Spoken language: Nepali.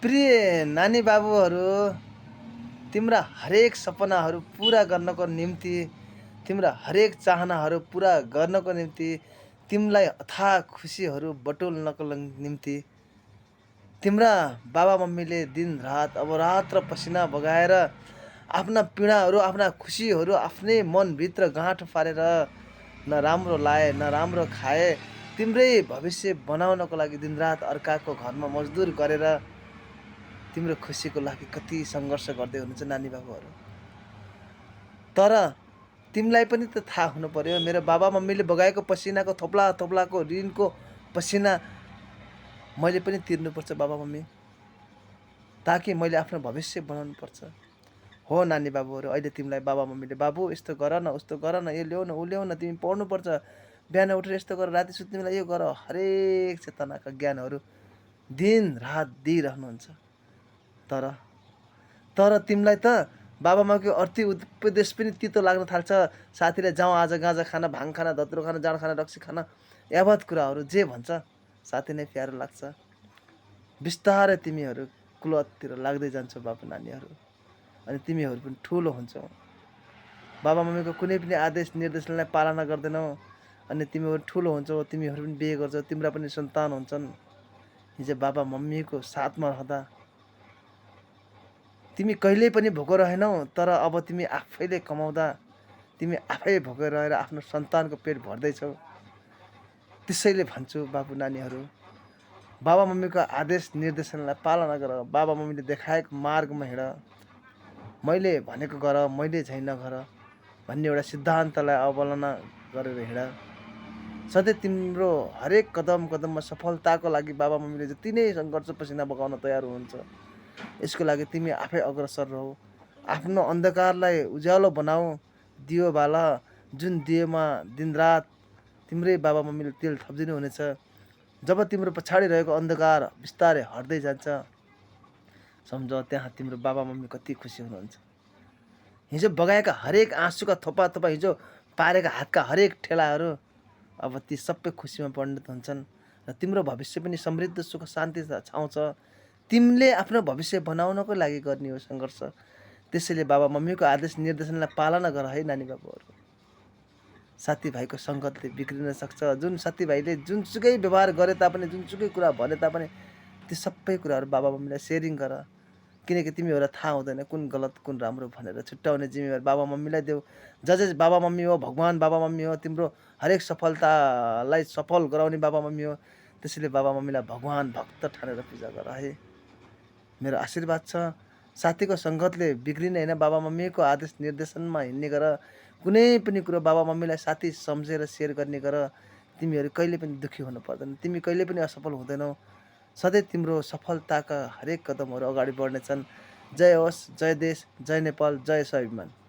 प्रिय नानी बाबुहरू, तिम्रा हरेक सपनाहरू पुरा गर्नको निम्ति, तिम्रा हरेक चाहनाहरू पुरा गर्नको निम्ति, तिमीलाई अथाह खुसीहरू बटुल्नको निम्ति तिम्रा बाबा मम्मीले दिनरात अहोरात्र पसिना बगाएर आफ्ना पीडाहरू, आफ्ना खुसीहरू आफ्नै मनभित्र गाँठो पारेर न राम्रो लाए, न राम्रो खाए, तिम्रै भविष्य बनाउनको लागि दिनरात अर्काको घरमा मजदुर गरेर तिम्रो खुसीको लागि कति सङ्घर्ष गर्दै हुनुहुन्छ नानी बाबुहरू। तर तिमीलाई पनि त थाहा हुनु पर्यो, मेरो बाबा मम्मीले बगाएको पसिनाको थोप्ला थोप्लाको ऋणको पसिना मैले पनि तिर्नुपर्छ बाबा मम्मी, ताकि मैले आफ्नो भविष्य बनाउनु पर्छ। हो नानी बाबुहरू, अहिले तिमीलाई बाबा मम्मीले बाबु यस्तो गर न, उस्तो गर न, यो ल्याउ न, ऊ ल्याउ न, तिमी पढ्नुपर्छ, बिहान उठेर यस्तो गर, राति सुत्ने बेला यो गर, हरेक चेतनाका ज्ञानहरू दिन रात दिइरहनुहुन्छ। तर तिमीलाई त बाबामाको अर्थी उपदेश पनि तितो लाग्न थाल्छ। साथीले जाउँ आज गाँजा खान, भाङ खान, धत्रो खान, जाँड खान, रक्सी खान, यावत कुराहरू जे भन्छ साथी नै प्यारो लाग्छ। बिस्तारै तिमीहरू कुलततिर लाग्दै जान्छौ बाबु नानीहरू, अनि तिमीहरू पनि ठुलो हुन्छौ। बाबा मम्मीको कुनै पनि आदेश निर्देशनलाई पालना गर्दैनौ, अनि तिमीहरू ठुलो हुन्छौ, तिमीहरू पनि बिहे गर्छौ, तिम्रा पनि सन्तान हुन्छन्। हिजो बाबा मम्मीको साथमा रहँदा तिमी कहिल्यै पनि भोको रहेनौ, तर अब तिमी आफैले कमाउँदा तिमी आफै भोको रहेर आफ्नो सन्तानको पेट भर्दैछौ। त्यसैले भन्छु बाबु नानीहरू, बाबा मम्मीको आदेश निर्देशनलाई पालना गर, बाबा मम्मीले देखाएको मार्गमा हिँड, मैले भनेको गर, मैले झैँ नगर भन्ने एउटा सिद्धान्तलाई अवलम्बन गरेर हिँड। सधैँ तिम्रो हरेक कदम कदममा सफलताको लागि बाबा मम्मीले जति नै सङ्घर्ष पसिना बगाउन तयार हुनुहुन्छ, यसको लागि तिमी आफै अग्रसर रहो। आफ्नो अन्धकारलाई उज्यालो बनाऊ, दियो बाल, जुन दियोमा दिनरात तिम्रै बाबा मम्मीले तेल थपिदिनु हुनेछ। जब तिम्रो पछाडि रहेको अन्धकार बिस्तारै हट्दै जान्छ, सम्झ त्यहाँ तिम्रो बाबा मम्मी कति खुसी हुनुहुन्छ। हिजो बगाएका हरेक आँसुका थोपा थोपा, हिजो पारेका हातका हरेक ठेलाहरू अब ती सबै खुसीमा परिणत हुन्छन्, र तिम्रो भविष्य पनि समृद्ध सुख शान्ति छाउँछ। तिमीले आफ्नो भविष्य बनाउनको लागि गर्ने हो सङ्घर्ष। त्यसैले बाबा मम्मीको आदेश निर्देशनलाई पालना गर है नानी बाबुहरू। साथीभाइको सङ्गतले बिग्रिन सक्छ। जुन साथीभाइले जुनसुकै व्यवहार गरे तापनि, जुनसुकै कुरा भने तापनि, ती सबै कुराहरू बाबा मम्मीलाई सेयरिङ गर, किनकि तिमीहरूलाई थाहा हुँदैन कुन गलत कुन राम्रो भनेर छुट्याउने जिम्मेवारी बाबा मम्मीलाई देऊ। जज बाबा मम्मी हो, भगवान् बाबा मम्मी हो, तिम्रो हरेक सफलतालाई सफल गराउने बाबा मम्मी हो। त्यसैले बाबा मम्मीलाई भगवान् भक्त ठानेर पूजा गर है। मेरो आशीर्वाद छ। साथीको सङ्गतले बिग्रिने होइन, बाबा मम्मीको आदेश निर्देशनमा हिँड्ने गर। कुनै पनि कुरो बाबा मम्मीलाई साथी सम्झेर सेयर गर्ने गर। तिमीहरू कहिले पनि दुःखी हुनु पर्दैन, तिमी कहिले पनि असफल हुँदैनौ। सधैँ तिम्रो सफलताका हरेक कदमहरू अगाडि बढ्नेछन्। जय होस्, जय देश, जय नेपाल, जय स्वाभिमान।